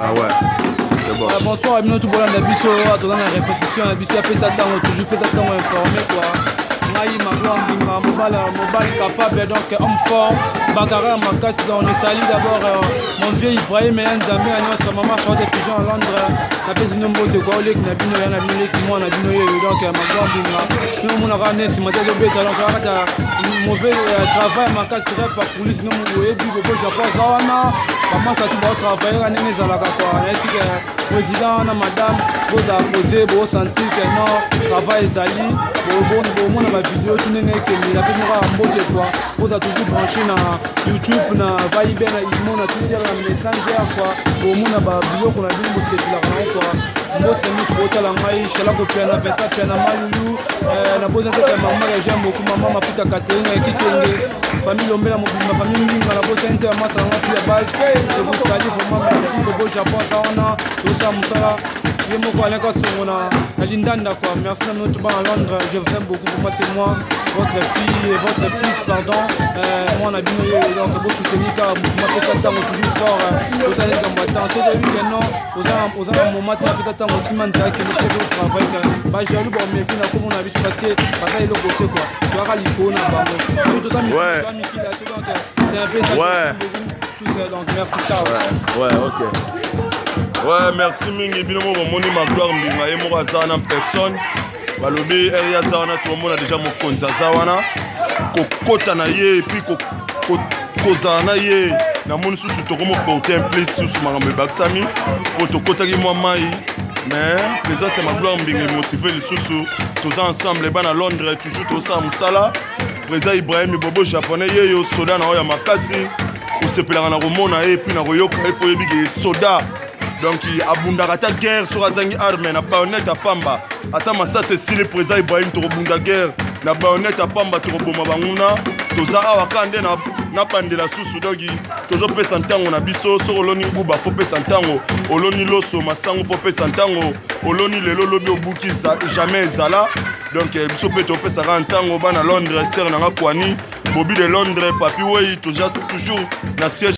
Ah ouais, c'est bon. Ah, bonsoir à bino tout bolanda biso toza na répétition na biso apesa ntango toujours pesa ntango informé quoi ngai magloire mbinga mobali mobali capable donc homme fort bagarre makasi donc je salue d'abord euh, mon vieux Ibrahim ya nzambe ya nyonso mama Charlotte Pigeon à Londres napesi bino mbote kwa oleki na bino ya na bino leki mwana na bino yeyo donc euh, magloire mbinga bino omonaka ne nsima te azobeta donc akata mauvais euh, travail makasi rep par police no oyebi bobo japon aza wana bamasa tu baotravaille ka ndenge ezalaka kua nayesi ke président na madame bozala pose bosentir ke non travail ezali bomona bavideo tu ndenge ekende napesi moko ya mbote kua bozala toujours branché na youtube na viber na imo na twitter na messenger kua bomona babiloko na bino bosepelaka nango kua mbote mingi botala ngai shala kopiana vincent piana malulu euh, naboza te mama ya jean boku mama mafuta catherine ya kitenge famille lombela mobimba famille mbinga nabosani te ya masa nanga tu ya base je vous salue vraiment merci bobo japon aza wana tosala mosala ye moko aleka songo na, na lindanda quoi merci na bino toba na londres je vous aime beaucoup pour moi c'est moi votre fille et votre fils pardon euh, moi na bino ye donc bosoutenir kaka mouvement pesa ntango toujours fort ozali likambo ya temps soki oyebi ke non oza na moment te apesa ntango nsima nzala kende soki otravaille bajaloux bameki na komona biso parce que baza eloko te quoi toyaka likolo na bango toza mikili donc c'est un peu ça ouais. donc merci ciao ouais, ouais ok ouais merci mingi bino moko bomoni magloire mbinga ye moko aza wana personne balobi eri aza wana tomona deja mokonzi aza wana kokota na ye epuis kozala na ye namoni susu tokomoporte un plus susu makambo ebakisami mpo tokotaki mwa mai mais présence ya magloire mbinga emotive lisusu toza ensemble bana londres toujours tosala mosala président ibrahim bobo japonais yeyo soda na oyo ya makasi osepelaka na komona ye epuis na koyoka ye mpo oyebi ke soda donc abundaka ata guerre soki azangi arme na bayonete apamba ata masasi esili président ibrahim tokobunda guerre na bayonete apamba tokoboma banguna toza awa kaka nde nabandela susu donc tozopesa ntango na biso soki oloni nguba fo pesa ntango oloni loso masango fo pesa ntango oloni lelo lobi obuki jamais ezala donc eh, biso mpe topesaka ntango bana londres sere nanga kwani bobi de londres papi wei toza toujours na siège.